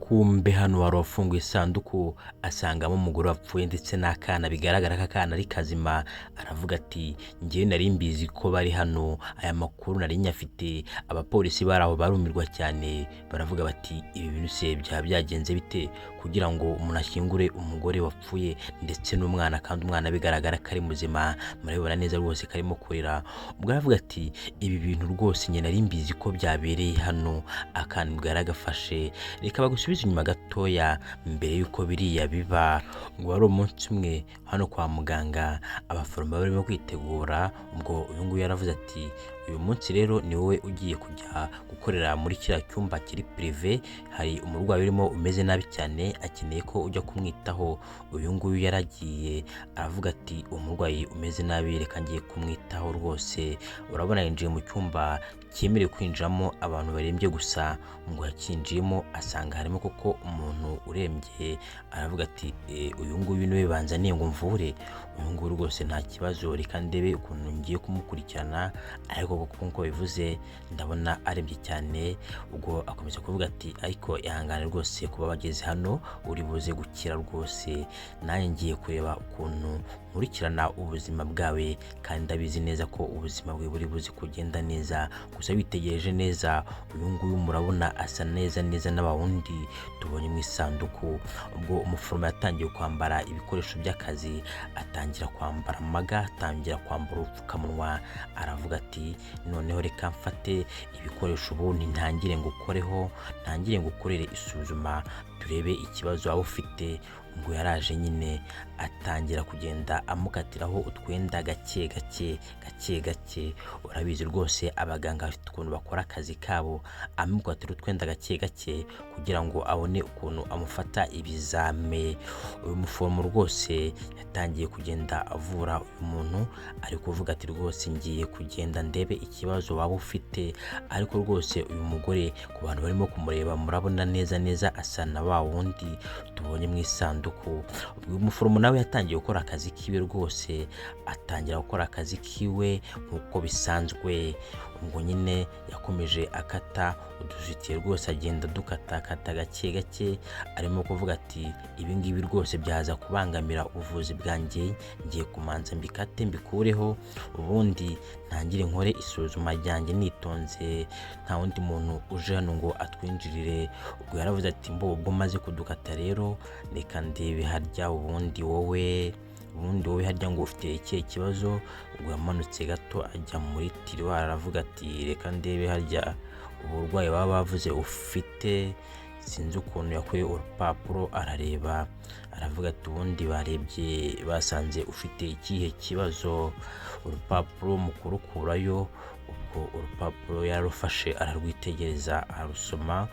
Kumbe hano wari wafunguye isanduku asangamo umugore wapfuye ndetse n'akana, bigaragara ko akana ari kazima. Aravuga ati: "Njyewe nari mbizi ko bari hano, aya makuru nari nyafite." Abapolisi bari aho barumirwa cyane, baravuga bati: "Ibi bintu se byaba byagenze bite kugira ngo umuntu ashyingure umugore wapfuye ndetse n'umwana, kandi umwana bigaragara ko ari muzima?" Murabibona neza rwose ko arimo kurira. Ubwo aravuga ati: "Ibi bintu rwose njye nari mbizi ko byabereye hano." Akantu bwaragafashe. Reka bagusubize inyuma gatoya mbere y'uko biriya biba. Ngo wari umunsi umwe hano kwa muganga, abaforomo barimo kwitegura. Ubwo uyu nguyu yaravuze ati: "Uyu munsi rero ni wowe ugiye kujya gukorera muri kiriya cyumba kiri privé, hari umurwayi urimo umeze nabi cyane, akeneye ko ujya kumwitaho." Uyu nguyu yaragiye, aravuga ati: "Umurwayi umeze nabi, reka ngiye kumwitaho rwose." Urabona yinjiye mu cyumba cyemerewe kwinjiramo abantu barembye gusa. Ngo yakinjiyemo asanga harimo koko umuntu urembye. Aravuga ati: "Uyu nguyu niwe banzaniye ngo mvure? Uyu nguyu rwose nta kibazo, reka ndebe ukuntu ngiye kumukurikirana, ariko koko nk'uko bivuze ndabona arembye cyane." Ubwo akomeza kuvuga ati: "Ariko ihangane rwose kuba bageze hano, uri buze gukira rwose. Nanjye ngiye kureba ukuntu nkurikirana ubuzima bwawe, kandi ndabizi neza ko ubuzima bwe buri buze kugenda neza." Gusa witegereje neza, uyu nguyu murabona asa neza neza n'abawundi tubonye mu isanduku. Ubwo umuforomo yatangiye kwambara ibikoresho by'akazi, atangira kwambara amaga, atangira kwambara ubupfukamunwa. Aravuga ati: "Noneho reka mfate ibikoresho, ubundi ntangire ngukoreho, ntangire ngukorere isuzuma, turebe ikibazo waba ufite." Ngo yaraje nyine atangira kugenda amukatiraho utwenda gake gake gake gake. Urabizi rwose abaganga bafite ukuntu bakora akazi kabo. Amukatira utwenda gake gake kugira ngo abone ukuntu amufata ibizame. Uyu muforomo rwose yatangiye kugenda avura uyu muntu, ari kuvuga ati: "Rwose ngiye kugenda ndebe ikibazo waba ufite." Ariko rwose uyu mugore, ku bantu barimo kumureba, murabona neza neza asa na wa wundi tubonye mu isanduku. Uyu muforomo nawe yatangiye gukora akazi kiwe rwose, atangira gukora akazi kiwe nk'uko bisanzwe. Ubwo nyine yakomeje akata udusutiye rwose, agenda adukatakata gake gake, arimo kuvuga ati: "Ibi ngibi rwose byaza kubangamira ubuvuzi bwanjye, ngiye kumanza mbikate mbikureho, ubundi ntangire nkore isuzuma ryanjye nitonze, nta wundi muntu uje hano ngo atwinjirire." Ubwo yaravuze ati: "Mbo ubwo maze kudukata rero, reka ndebe harya ubundi wowe harya ngo ufite ikihe kibazo?" Ubwo yamanutse gato ajya muri tiroir, aravuga ati: "Reka ndebe harya uburwayi baba bavuze ufite." Sinzi ukuntu yakuye urupapuro arareba, aravuga ati: "Ubundi barebye basanze ufite ikihe kibazo?" Urupapuro mu kurukurayo, ubwo urupapuro yararufashe, ararwitegereza, ararusoma,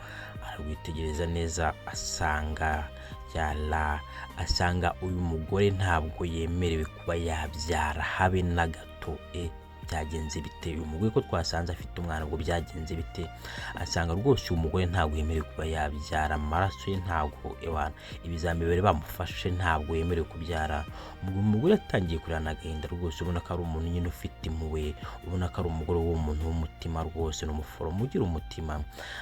ararwitegereza neza, asanga yara asanga uyu mugore ntabwo yemerewe kuba yabyara habe na gato. E, byagenze bite? Uyu mugore ko twasanze afite umwana, ubwo byagenze bite? Asanga rwose uyu mugore ntabwo yemerewe kuba yabyara, amaraso ye ntabwo, ewana, ibizami bari bamufashe, ntabwo yemerewe kubyara. Ubwo umugore yatangiye kurirana agahinda rwose, ubona ko ari umuntu nyine ufite impuhwe, ubona ko ari umugore w'umuntu w'umutima rwose, ni umuforomo ugira umutima.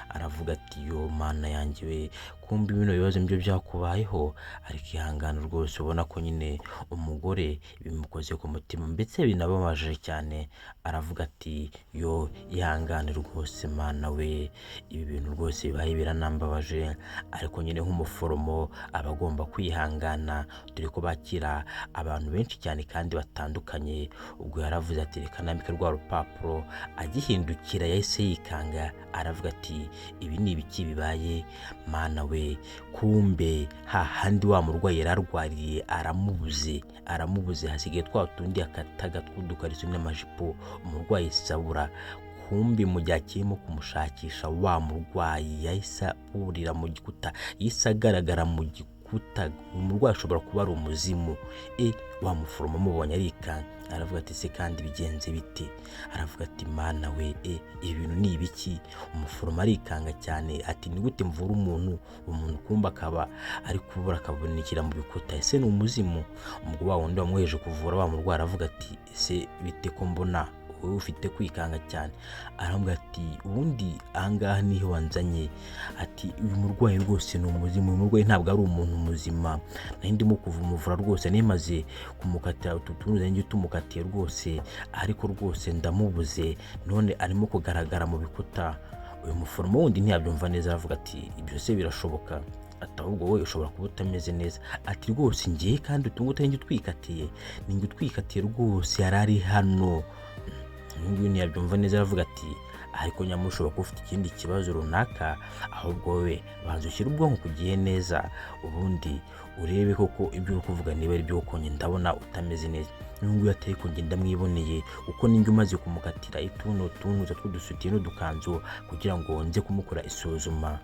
Aravuga ati: "Yo Mana yanjye we, kumbe bino bibazo nibyo byakubayeho, ariko ihangane rwose." Ubona ko nyine umugore bimukoze ku mutima, ndetse binababaje cyane. Aravuga ati: "Yo, ihangane rwose Mana we, ibi bintu rwose bibaye biranambabaje." Ariko nyine nk'umuforomo aba agomba kwihangana, dore ko bakira abantu benshi cyane kandi batandukanye. Ubwo yaravuze ati: "Reka nambike rwa rupapuro." Agihindukira yahise yikanga, aravuga ati: "Ibi ni ibiki bibaye, Mana we?" Kumbe hahandi wa murwayi yari arwariye aramubuze, aramubuze, hasigaye twa tundi akataga tw'udukariso n'amajipo, umurwayi sabura. Kumbi mu gihe akirimo kumushakisha, wa murwayi yahise aburira mu gikuta, yahise agaragara mu gikuta. Umurwayi ashobora kuba ari umuzimu. E, wa muforomo amubonye arikanga, aravuga ati: "Se kandi bigenze bite?" Aravuga ati: "Mana we, e, ibi bintu ni ibiki?" Umuforomo arikanga cyane, ati: "Ni gute mvura umuntu, umuntu kumba akaba ari kubura, akabonekera mu bikuta? Ese ni umuzimu?" Ubwo wa wundi wamwoheje kuvura wa murwayi aravuga ati: "Ese bite ko mbona Wowe ufite kwikanga cyane. Aramubwira ati ubundi ahangaha niho wanzanye. Ati uyu murwayi rwose ni umuzimu, uyu murwayi ntabwo ari umuntu muzima, nari ndimo kumuvura rwose, nari kumukatira utu tuntu nari tumukatiye rwose, ariko rwose ndamubuze, none arimo kugaragara mu bikuta. Uyu muforomo wundi ntiyabyumva neza, aravuga ati ibyo se birashoboka? Ati ahubwo wowe ushobora kuba utameze neza. Ati rwose ngiye kandi utu ngutu ninjye utwikatiye, ninjye utwikatiye rwose, yari ari hano. Uyu nguyu ntiyabyumva neza, aravuga ati ariko nyamara ushobora kuba ufite ikindi kibazo runaka, ahubwo wowe banza ushyire ubwonko ku gihe neza, ubundi urebe koko ibyo uri kuvuga niba ari byo, kuko njye ndabona utameze neza. Uyu nguyu ati ariko njye ndamwiboneye, kuko ninjye umaze kumukatira utuno tuntu tw'udusutiye n'udukanzu kugira ngo nze kumukora isuzuma.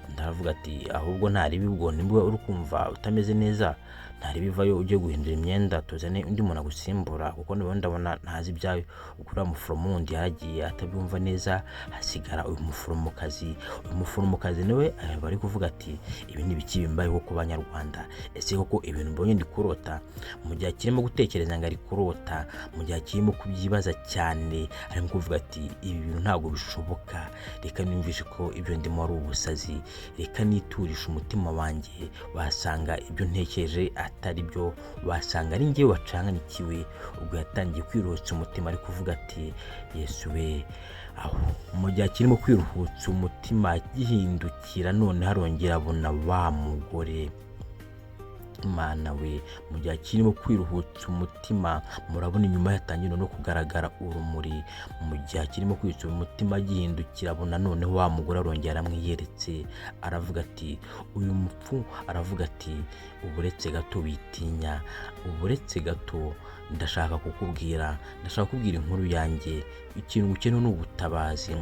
Undi aravuga ati ahubwo ntaribi, ubwo nibwo uri kumva utameze neza, ntaribi, vayo ujye guhindura imyenda, tuzane undi muntu agusimbura, kuko niba ndabona ntazi ibyayo. Ubwo uriya muforomo wundi yaragiye atabyumva neza, hasigara uyu muforomokazi. Uyu muforomokazi nawe bari kuvuga ati ibi ni ibiki bimbayeho ku Banyarwanda? Ese koko ibintu mbonye ndi kurota? Mu gihe akirimo gutekereza ngo ari kurota, mu gihe akirimo kubyibaza cyane, arimo kuvuga ati ibi bintu ntabwo bishoboka, reka numvishe ko ibyo ndimo ari ubusazi, reka niturishe umutima wanjye, wasanga ibyo ntekereje atari byo, wasanga ari njyewe wacanganyikiwe. Ubwo yatangiye kwiruhutsa umutima, ari kuvuga ati Yesu we. Aho mu gihe akirimo kwiruhutsa umutima, gihindukira none arongera abona wa mugore. Imana we! Mu gihe akirimo kwiruhutsa umutima, murabona inyuma yatangiye no kugaragara urumuri. Mu gihe akirimo kwitsa umutima, agihindukira abona noneho wa mugore arongera aramwiyeretse. Aravuga ati uyu mupfu, aravuga ati uburetse gato witinya, uburetse gato, ndashaka kukubwira, ndashaka kukubwira inkuru yanjye, ikintu ukeneye ni ubutabazi.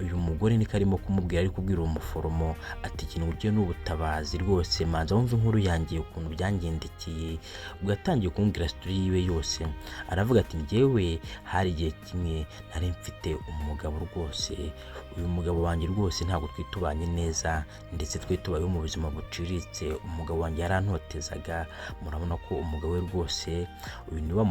Uyu mugore niko arimo kumubwira, ari kubwira uwo muforomo ati ikintu ukeneye ni ubutabazi rwose, manza wumve inkuru yanjye ukuntu byangendekeye. Ubwo yatangiye kumubwira story yiwe yose, aravuga ati njyewe hari igihe kimwe nari mfite umugabo rwose, uyu mugabo wanjye rwose ntabwo twitubanye neza, ndetse twe tubayeho mu buzima buciriritse, umugabo wanjye yarantotezaga. Murabona ko umugabo we rwose uyu ni wa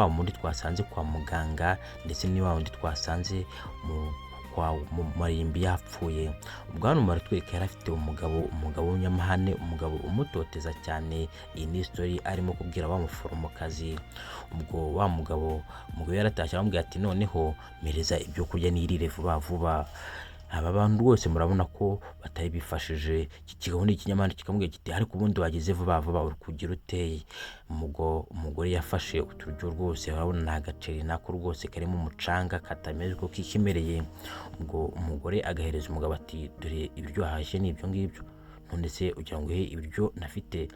wundi twasanze kwa muganga, ndetse ni wa wundi twasanze mu kwa mu marimbi yapfuye. Ubwo hano baratwereka yari afite umugabo, umugabo w'umunyamahane, umugabo umutoteza cyane. Iyi ni story arimo kubwira wa muforomokazi. Ubwo wa mugabo, umugabo yaratashye aramubwira ati noneho mpereza ibyo kurya nirire vuba vuba. Aba bantu rwose murabona ko batari bifashije. Iki kigabo ni ikinyamahane, kikamubwira kiti ariko ubundi wageze vuba vuba uri kugira uteye? Ubwo umugore yafashe uturyo rwose, urabona ni agaceri nako rwose karimo umucanga katameze uko kikimereye. Ubwo umugore agahereza umugabo ati dore ibiryo wahashye ni ibyo ngibyo, none se ugira ngo uhe ibiryo nafite?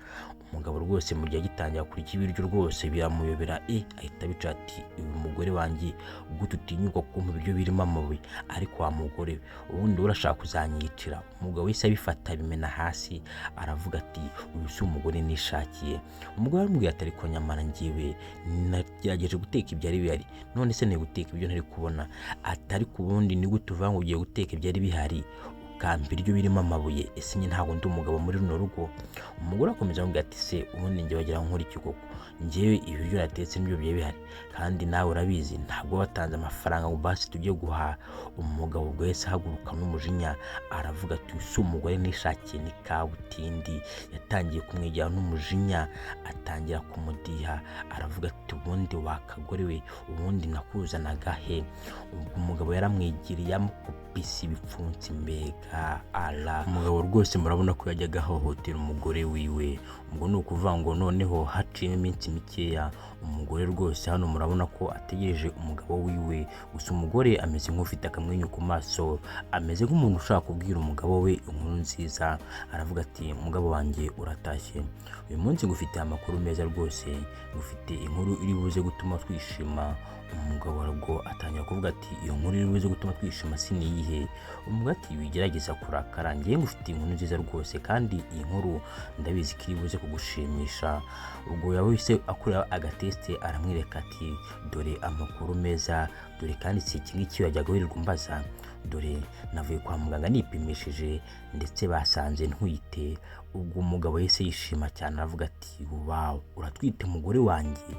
Umugabo rwose mu gihe agitangira kurya ibiryo rwose biramuyobera, ahita abica ati uyu mugore wanjye gute utinyuka kumpa ibiryo birimo amabuye? Ariko wa mugore we, ubundi urashaka kuzanyicira? Umugabo wese abifata abimena hasi, aravuga ati uyu si umugore nishakiye. Umugore aramubwira ati ariko nyamara njyewe nagerageje guteka ibyari bihari, none se nari guteka ibyo ntari kubona? Ati ariko ubundi ni gute uvuga ngo ugiye guteka ibyari bihari ukampa ibiryo birimo amabuye? Ese njye ntabwo ndi umugabo muri runo rugo? Umugore akomeza amubwira ati se ubundi njye wagira ngo nkore iki koko? Njyewe ibiryo natetse nibyo byari bihari, kandi nawe urabizi ntabwo watanze amafaranga ngo basi tujye guhaha. Umugabo ubwo yahise ahaguruka n'umujinya, aravuga ati uyu si umugore nishakiye, ni kabutindi. Yatangiye kumwegera n'umujinya, atangira kumudiha, aravuga ati ubundi wakagore we, ubundi nakuzanaga he? Ubwo umugabo yaramwegereye amukubise ibipfunsi, mbega ara! Umugabo rwose murabona ko yajyaga ahohotera umugore wiwe. Ubwo ni ukuvuga ngo noneho haciyemo iminsi mikeya, umugore rwose hano murabona ko ategereje umugabo wiwe. Gusa umugore ameze nk'ufite akamwenyu ku maso, ameze nk'umuntu ushaka kubwira umugabo we inkuru nziza. Aravuga ati mugabo wanjye uratashye uyu munsi, ngufitiye amakuru meza rwose, ngufite inkuru iri buze gutuma twishima. Umugabo ubwo atangira kuvuga ati iyo nkuru iri buze gutuma twishima si niyihe? Umugabo ati wigerageza kurakara, ngewe ngufitiye inkuru nziza rwose, kandi iyi nkuru ndabizi ko iri buze kugushimisha. Ubwo yahise akora agatesite, aramwereka ati dore amakuru meza, dore kandi si iki ngiki wajyaga wirirwa umbaza, dore navuye kwa muganga nipimishije ndetse basanze ntwite. Ubwo umugabo yahise yishima cyane, aravuga ati wow, uratwite mugore wanjye?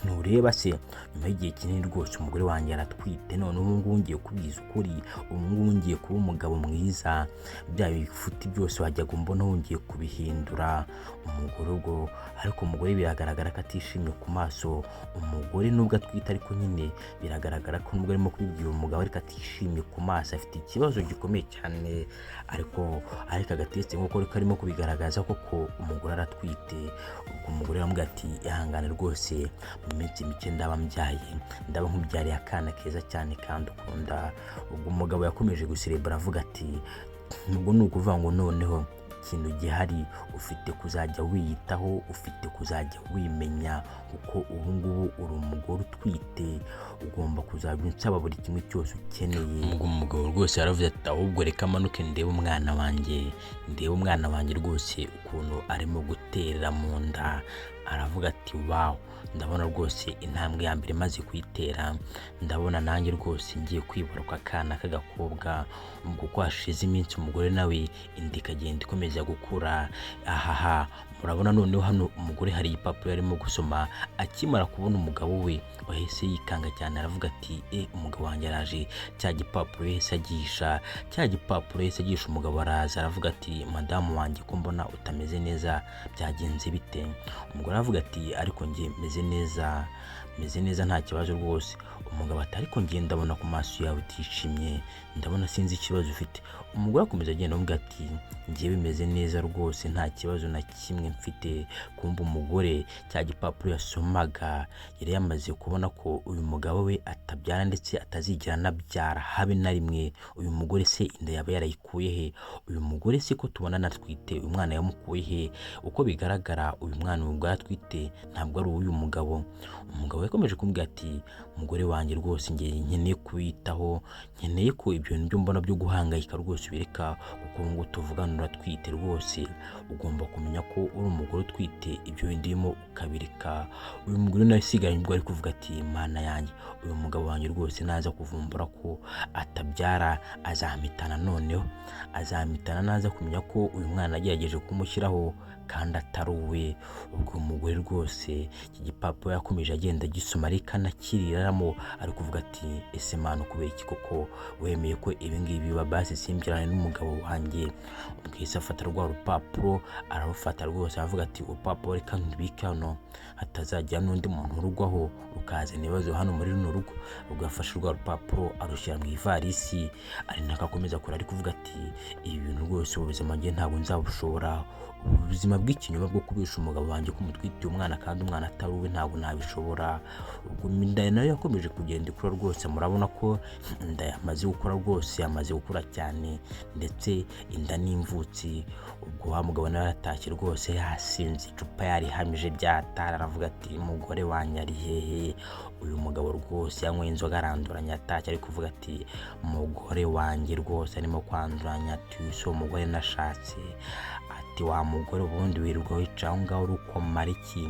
Ntureba se, nyuma y'igihe kinini rwose umugore wanjye aratwite, none ubu ngubu ngiye kubwiza ukuri, ubu ngubu ngiye kuba umugabo mwiza, bya bifuti byose wajyaga umbona wongeye kubihindura. Umugore ubwo ariko umugore biragaragara ko atishimye ku maso. Umugore nubwo atwite ariko nyine biragaragara ko nubwo arimo kubibwira umugabo ariko atishimye ku maso, afite ikibazo gikomeye cyane, ariko agatetse nk'uko karimo kubigaragaza koko umugore aratwite. Ubwo umugore aramubwira ati ihangane rwose, mu minsi mike ndaba mbyaye, ndaba nkubyariye akana keza cyane kandi ukunda. Ubwo umugabo yakomeje guserebura avuga ati ubwo ni ukuvuga ngo noneho ikintu gihari ufite kuzajya wiyitaho, ufite kuzajya wimenya, kuko ubu ngubu uri umugore utwite, ugomba kuzajya unsaba buri kimwe cyose ukeneye. Ubwo umugabo rwose yaravuze ati ahubwo reka amanuke ndebe umwana wanjye, ndebe umwana wanjye rwose ukuntu arimo guterera mu nda. Aravuga ati wow, ndabona rwose intambwe ya mbere imaze kuyitera, ndabona nanjye rwose ngiye kwibaruka akana k'agakobwa. Ubwo uko hashize iminsi umugore nawe inda ikagenda ikomeza gukura. Ahaha, murabona noneho hano umugore hari igipapuro yarimo gusoma, akimara kubona umugabo we wahise yikanga cyane, aravuga ati e umugabo wanjye araje. Cya gipapuro yahise agisha, cya gipapuro yahise agisha umugabo araza, aravuga ati madamu wanjye ko mbona utameze neza, byagenze bite? Umugore aravuga ati ariko njye meze neza, meze neza nta kibazo rwose. Umugabo ati ariko njye ndabona ku maso yawe utishimye, ndabona sinzi ikibazo ufite. Umugore akomeza agenda amubwira ati njyewe meze neza rwose, nta kibazo na kimwe mfite. Kumva umugore cya gipapuro yasomaga yari yamaze kubona ko uyu mugabo we atabyara ndetse atazigera anabyara habe na rimwe. Uyu mugore se inda yaba yarayikuye he? Uyu mugore se ko tubona anatwite, uyu mwana yamukuye he? Uko bigaragara uyu mwana umugore atwite ntabwo ari uw'uyu mugabo. Umugabo yakomeje kumubwira ati umugore wanjye rwose njye nkeneye kubitaho, nkeneye ko ibyo bintu byo mbona byo guhangayika rwose ubireka, kuko ubu ngubu tuvugana uratwite rwose, ugomba kumenya ko uri umugore utwite, ibyo bintu urimo ukabireka. Uyu mugore nawe usigaranye ubwo ari kuvuga ati mana yanjye, uyu mugabo wanjye rwose naza kuvumbura ko atabyara azampitana, noneho azampitana naza kumenya ko uyu mwana agerageje kumushyiraho kandi atari uwe. Ubwo umugore rwose iki gipapuro yakomeje agenda agisoma ariko anakiriramo, ari kuvuga ati ese mana kubera iki koko wemeye ko ibi ngibi biba, basi simbyarane n'umugabo wanjye. Ubwo yahise afata rwa rupapuro ararufata rwose, aravuga ati urupapuro reka ndubike hano hatazagira n'undi muntu urugwaho rukazana ibibazo hano muri runo rugo. Ubwo yafashe rwa rupapuro arushyira mu ivarisi, ari nako akomeza kure ari kuvuga ati ibi bintu rwose ubu buzima njye ntabwo nzabushobora, ubuzima bw'ikinyoma bwo kubisha umugabo wanjye ko umutwitiye umwana kandi umwana atari uwe ntabwo nabishobora. Ubwo inda nayo yakomeje kugenda ikura rwose, murabona ko inda yamaze gukura rwose, yamaze gukura cyane ndetse inda n'imvutsi. Ubwo wa mugabo nawe yaratashye rwose yasinze icupa yarihamije byatara, aravuga ati umugore wanjye ari hehe? Uyu mugabo rwose yanyweye inzoga aranduranya atashye ari kuvuga ati umugore wanjye rwose arimo kwanduranya, ati uyu si umugore nashatse, ati wa mugore ubundi wirirwa wicaye aho ngaho uri ukomara iki?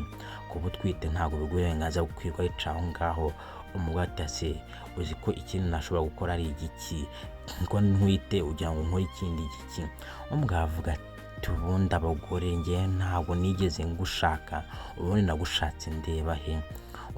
Kuba utwite ntabwo biguha uburenganzira bwo kwirirwa wicaye aho ngaho. Umugore ati ese uzi ko ikindi nashobora gukora ari igiki? Ko ntwite ugira ngo nkore ikindi giki? Umugabo avuga ati ubundi abagore njye ntabwo nigeze ngushaka, ubundi nagushatse ndeba he?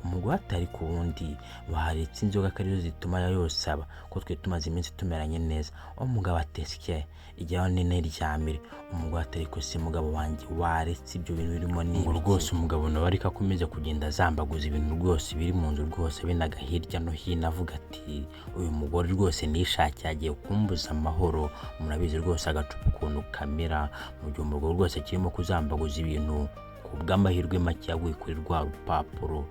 Umugore ati ariko ubundi waretse inzoga ko arizo zituma yosaba ko twe tumaze iminsi tumeranye neza. Umugabo ati esike ijyaho niryamire. Umugore ati ariko se mugabo wanjye waretse ibyo bintu birimo ni ibiki? Rwose umugabo nawe ariko akomeza kugenda azambaguza ibintu rwose biri mu nzu rwose binaga hirya no hino, avuga ati uyu mugore rwose nishakiye agiye kumbuza amahoro. Murabizi rwose agacupa ukuntu kamera, mu gihe umugore rwose akirimo kuzambaguza ibintu, ku bw'amahirwe make yaguye kuri rwa rupapuro,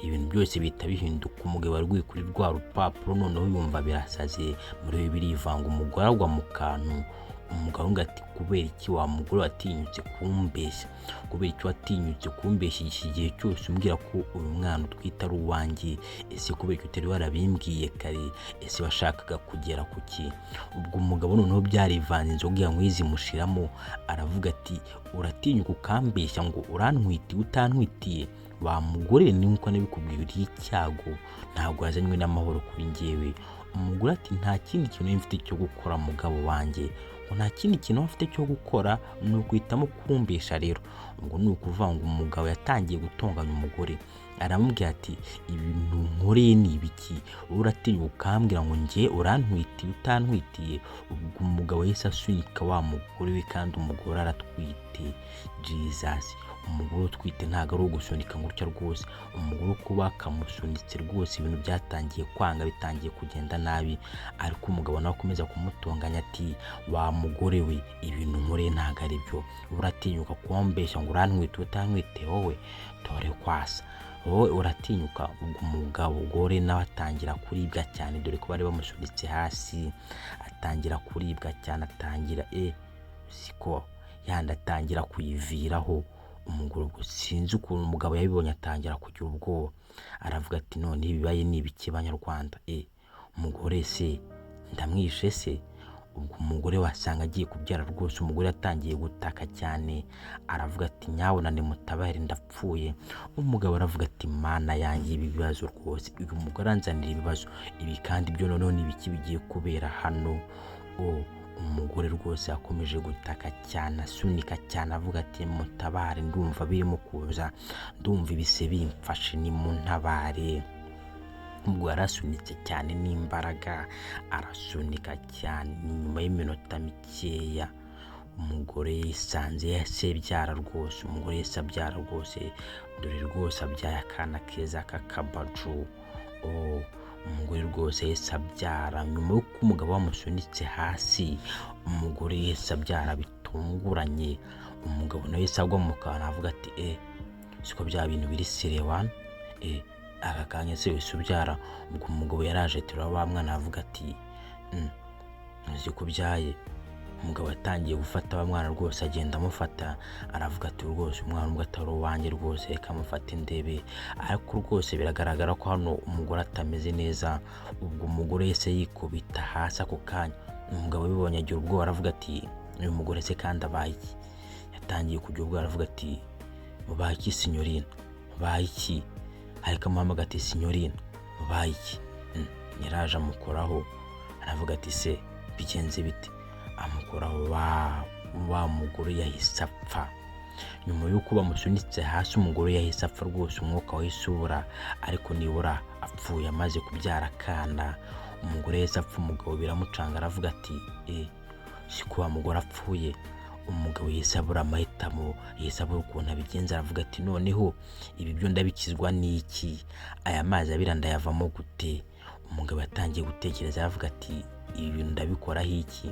ibintu byose bihita bihinduka. Umugabo yaguye kuri rwa rupapuro noneho yumva birasaze, muri we birivanga, umugore agwa mu kantu. Umugabo avuga ati kubera iki wa mugore watinyutse kumbeshya? Kubera iki watinyutse kumbeshya iki gihe cyose umbwira ko uyu mwana utwite ari uwanjye? Ese kubera iki utari warabimbwiye kare? Ese washakaga kugera ku ki? Ubwo umugabo noneho byarivanze, inzoga yanyweye zimushiramo, aravuga ati uratinyuka ukambeshya ngo urantwitiye utantwitiye? Wa mugore ni nkuko nabikubwiye uri icyago, ntabwo wazanywe n'amahoro kuri njyewe. Umugore ati nta kindi kintu mfite cyo gukora mugabo wanjye, ngo nta kindi kintu afite cyo gukora ni uguhitamo kumbesha. Rero ubwo ni ukuvuga ngo umugabo yatangiye gutonganya umugore, Aramubwira ati ibintu nkoreye ni ibiki? Wowe uratinya ukambwira ngo njye urantwitiye utantwitiye? Ubwo umugabo yahise asunika wa mugore we, kandi umugore aratwite. Jesus, umugore utwite ntabwo ari ugusunika gutya rwose. Umugore uko bakamusunitse rwose ibintu byatangiye kwanga, bitangiye kugenda nabi. Ariko umugabo nawe akomeza kumutonganya ati wa mugore we, ibintu nkoreye ntabwo ari byo, uratinyuka kumbeshya ngo urantwite utantwite? Wowe dore kwasa, wowe uratinyuka. Ubwo umugabo gore nawe atangira kuribwa cyane, dore ko bari bamusunitse hasi, atangira kuribwa cyane, atangira siko yandi atangira kuyiviraho. Umugore ubwo sinzi ukuntu umugabo yabibonye, atangira kugira ubwoba, aravuga ati none ibibaye ni ibiki banyarwanda? Umugore se ndamwishe se? Ubwo umugore wasanga agiye kubyara rwose. Umugore yatangiye gutaka cyane, aravuga ati nyabuna nimutabare ndapfuye. Umugabo aravuga ati mana yanjye, ibi bibazo rwose, uyu mugore anzanira ibibazo ibi, kandi ibyo noneho ni ibiki bigiye kubera hano? O umugore rwose yakomeje gutaka cyane, asunika cyane, avuga ati mutabare, ndumva birimo kuza, ndumva ibise bimfashe, nimuntabare. Ubwo yarasunitse cyane n'imbaraga, arasunika cyane. Nyuma y'iminota mikeya umugore yisanze yahise abyara rwose. Umugore yahise abyara rwose, dore rwose abyaye akana keza k'akabaju. Umugore rwose yahise abyara nyuma y'uko umugabo bamusunitse hasi. Umugore yahise abyara bitunguranye. Umugabo nawe yahise agwa mu kantu, avuga ati siko bya bintu biri sérieux aka kanya se wese ubyara? Ubwo umugabo yaraje aterura wa mwana, avuga ati uzi ko ubyaye? Umugabo yatangiye gufata wa mwana rwose, agenda amufata, aravuga ati rwose umwana nubwo atari uwanjye rwose reka amufate ndebe. Ariko rwose biragaragara ko hano umugore atameze neza. Ubwo umugore yahise yikubita hasi ako kanya. Umugabo abibonye agira ubwoba, aravuga ati uyu mugore se kandi abaye iki? Yatangiye kugira ubwoba, aravuga ati ubaye iki sinyorina, ubaye iki? Ariko amuhamagara ati sinyorina, ubaye iki? Yaraje amukoraho, aravuga ati se bigenze bite? Amukoraho, wa mugore yahise apfa. Nyuma y'uko bamusunitse hasi, umugore yahise apfa rwose, umwuka wahise ubura, ariko nibura apfuye amaze kubyara akana. Umugore yahise apfa, umugabo biramucanga, aravuga ati siko wa mugore apfuye? Umugabo yahise abura amahitamo, yahise abura ukuntu abigenza, aravuga ati noneho ibi byo ndabikizwa n'iki? Aya mazi abira ndayavamo gute? Umugabo yatangiye gutekereza, aravuga ati ibi bintu ndabikoraho iki?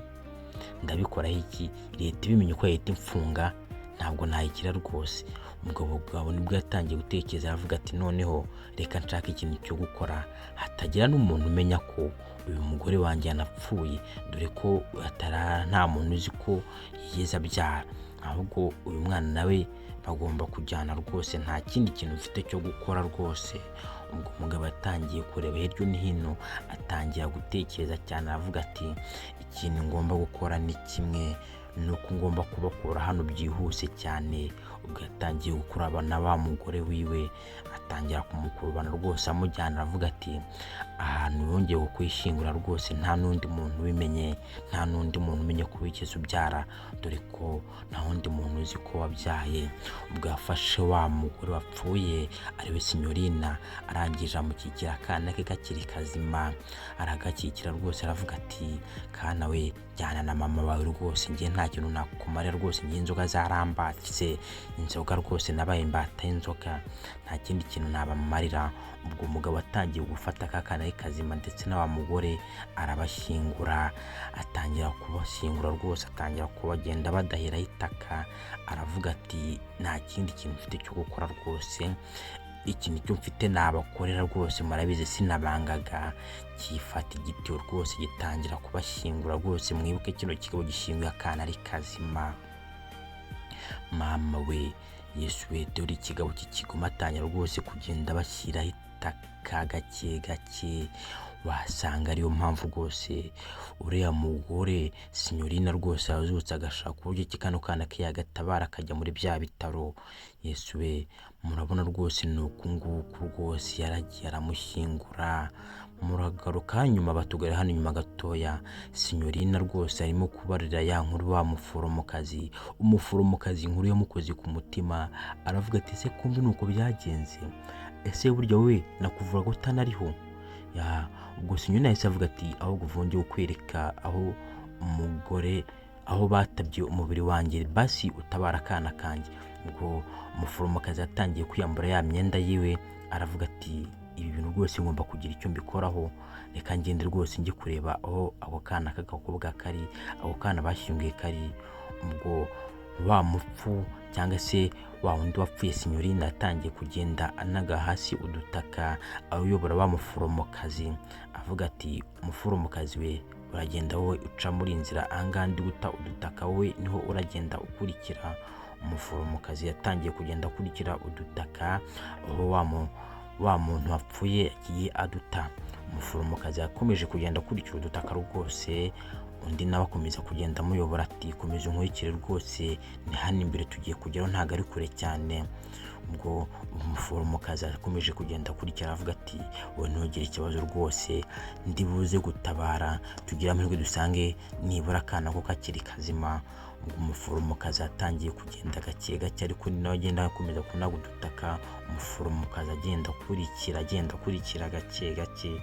Ndabikoraho iki? Leta ibimenye uko yahita imfunga, ntabwo nayikira rwose. Umugabo bwawe nibwo yatangiye gutekereza, aravuga ati noneho reka nshake ikintu cyo gukora, hatagira n'umuntu umenya ko uyu mugore wanjye yanapfuye, dore ko nta muntu uzi ko yigeze abyara, ahubwo uyu mwana nawe bagomba kujyana rwose, nta kindi kintu mfite cyo gukora rwose. Ubwo umugabo yatangiye kureba hirya no hino, atangira gutekereza cyane, aravuga ati ikintu ngomba gukora ni kimwe, ni uko ngomba kubakura hano byihuse cyane. Ubwo yatangiye gukurabana wa mugore wiwe, atangira kumukurubana rwose amujyana, aravuga ati ahantu yongeye kukwishyingura rwose nta n'undi muntu ubimenye, nta n'undi muntu umenye ko wigeze ubyara, dore ko nta wundi muntu uzi ko wabyaye. Ubwo yafashe wa mugore wapfuye ariwe sinyorina, arangije amukikira akana ke kakiri kazima, aragakikira rwose, aravuga ati kana we, jyana na mama wawe rwose, njye nta kintu nakumarira rwose, njye inzoga zarambatse, inzoga rwose nabaye imbata y'inzoga, nta kindi kintu nabamarira. Ubwo umugabo atangiye gufata ka kana ke kazima ndetse na wa mugore arabashyingura, atangira kubashyingura rwose, atangira kubagenda badaheraho itaka, aravuga ati nta kindi kintu mfite cyo gukora rwose, ikintu cyo mfite nabakorera rwose murabizi sinabangaga. Cyifata igitiyo rwose gitangira kubashyingura rwose. Mwibuke kino kigabo gishyinguye akana ari kazima. Mama we, Yesu we, dore ikigabo cy'ikigoma, atangira rwose kugenda bashyiraho itaka gake gake. Wasanga ariyo mpamvu rwose uriya mugore sinyorina rwose yazutse agashaka uburyo ki kano kana ke yagatabara akajya muri bya bitaro. Yesu we, murabona rwose ni uku nguku rwose yaragiye aramushyingura. Muragaruka nyuma batugara hano inyuma gatoya, sinyorina rwose arimo kubarira ya nkuru wa muforomokazi. Umuforomokazi inkuru yamukoze ku mutima, aravuga ati ese kumbi ni uko byagenze? Ese burya wowe nakuvuraga utanariho ya?" Ubwo Sinyorine yahise avuga ati: "Ahubwo vongeye kukwereka aho umugore, aho batabye umubiri wanjye, basi utabara akana kanjye." Ubwo umuforomokazi yatangiye kwiyambura ya myenda yiwe, aravuga ati: "Ibi bintu rwose ngomba kugira icyo mbikoraho. Reka ngende rwose njye kureba aho ako kana k'agakobwa kari, ako kana bashyinguye kari." Ubwo wa mupfu cyangwa se wa wundi wapfuye, Sinyorine, yatangiye kugenda anaga hasi udutaka, ayobora wa muforomokazi, avuga ati: "Umuforomokazi we, uragenda wowe uca muri iyi nzira ahangaha ndi guta udutaka, wowe niho uragenda ukurikira." Umuforomokazi yatangiye kugenda akurikira udutaka aho wa muntu wapfuye yagiye aduta. Umuforomokazi yakomeje kugenda akurikira udutaka rwose, undi nawe akomeza kugenda amuyobora ati: "Komeza unkurikire rwose, ni hano imbere tugiye kugeraho, ntabwo ari kure cyane." Ubwo umuforomokazi akomeje kugenda akurikira, avuga ati: "Wowe ntugire ikibazo rwose, ndi buze gutabara, tugire amahirwe dusange nibura akana ko kakiri kazima." Ubwo umuforomokazi yatangiye kugenda gake gake, ariko ni nawe agenda akomeza kunaga udutaka. Umuforomokazi agenda akurikira, agenda akurikira gake gake,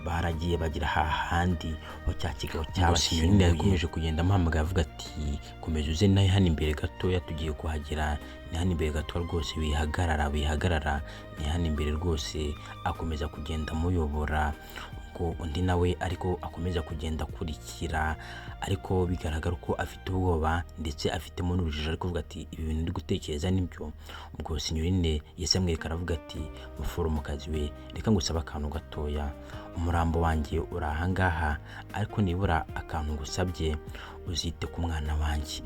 baragiye bagira hahandi aho cya kigabo cyabashyinguye. Yakomeje kugenda amuhamagara, avuga ati: "Komeza uze nawe hano imbere gatoya, tugiye kuhagera, ni hano imbere gato rwose, wihagarara, wihagarara, ni hano imbere rwose." Akomeza kugenda amuyobora, ubwo undi nawe ariko akomeza kugenda akurikira, ariko bigaragara ko afite ubwoba ndetse afitemo n'urujijo, ari kuvuga ati: "Ibi bintu ndi gutekereza nibyo?" Ubwo Sinyorine yahise amwereka, aravuga ati: "Muforomokazi we, reka ngusaba akantu gatoya. Umurambo wanjye uri ahangaha, ariko nibura akantu ngusabye, uzite ku mwana wanjye."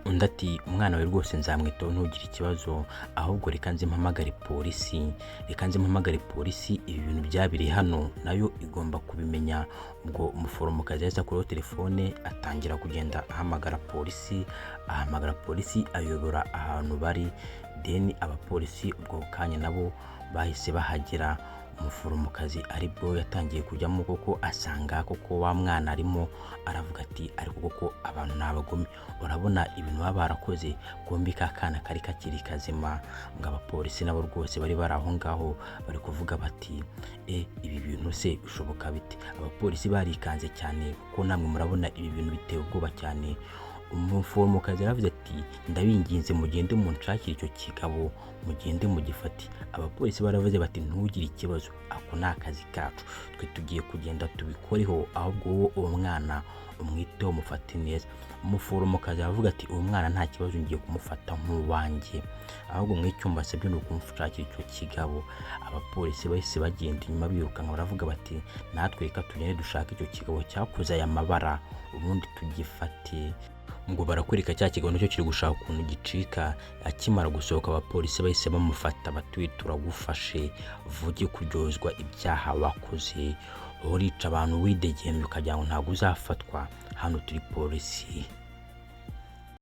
Undi ati: "Umwana wawe rwose nzamwitaho, ntugire ikibazo. Ahubwo reka nze mpamagare polisi, reka nze mpamagare polisi. Ibi bintu byabereye hano nayo igomba kubimenya." Ubwo umuforomokazi yahise akuraho telefone, atangira kugenda ahamagara polisi, ahamagara polisi, ayobora ahantu bari. Then abapolisi ubwo kanya nabo bahise bahagera. Umuforomokazi aribwo yatangiye kujyamo koko, asanga koko wa mwana arimo. Aravuga ati: "Ariko koko abantu ni abagome, urabona ibintu baba barakoze kombi ka kana kari kakiri kazima." Ngo abapolisi nabo rwose bari bari aho ngaho bari kuvuga bati: "E, ibi bintu se bishoboka bite?" Abapolisi barikanze cyane, kuko namwe murabona ibi bintu biteye ubwoba cyane. Umuforomokazi yaravuze ati: "Ndabinginze, mugende munshakire icyo kigabo, mugende mugifate." Abapolisi baravuze bati: "Ntugire ikibazo, ako ni akazi kacu, twe tugiye kugenda tubikoreho. Ahubwo wowe uwo mwana umwiteho, mufate neza." Umuforomokazi aravuga ati: "Uwo mwana nta kibazo, ngiye kumufata nk'uwanjye. Ahubwo mu icyumba asabye ni ukumushakira icyo kigabo." Abapolisi bahise bagenda inyuma birukanka, baravuga bati: "Natwe reka tugende dushake icyo kigabo cyakoze aya mabara, ubundi tugifate." Ngo barakwereka cya kigabo nacyo kiri gushaka ukuntu gicika. Akimara gusohoka, abapolisi bahise bamufata bati: "Turagufashe, vuge kuryozwa ibyaha wakoze. Urica abantu widegembya ukagira ngo ntabwo uzafatwa? Hano turi polisi."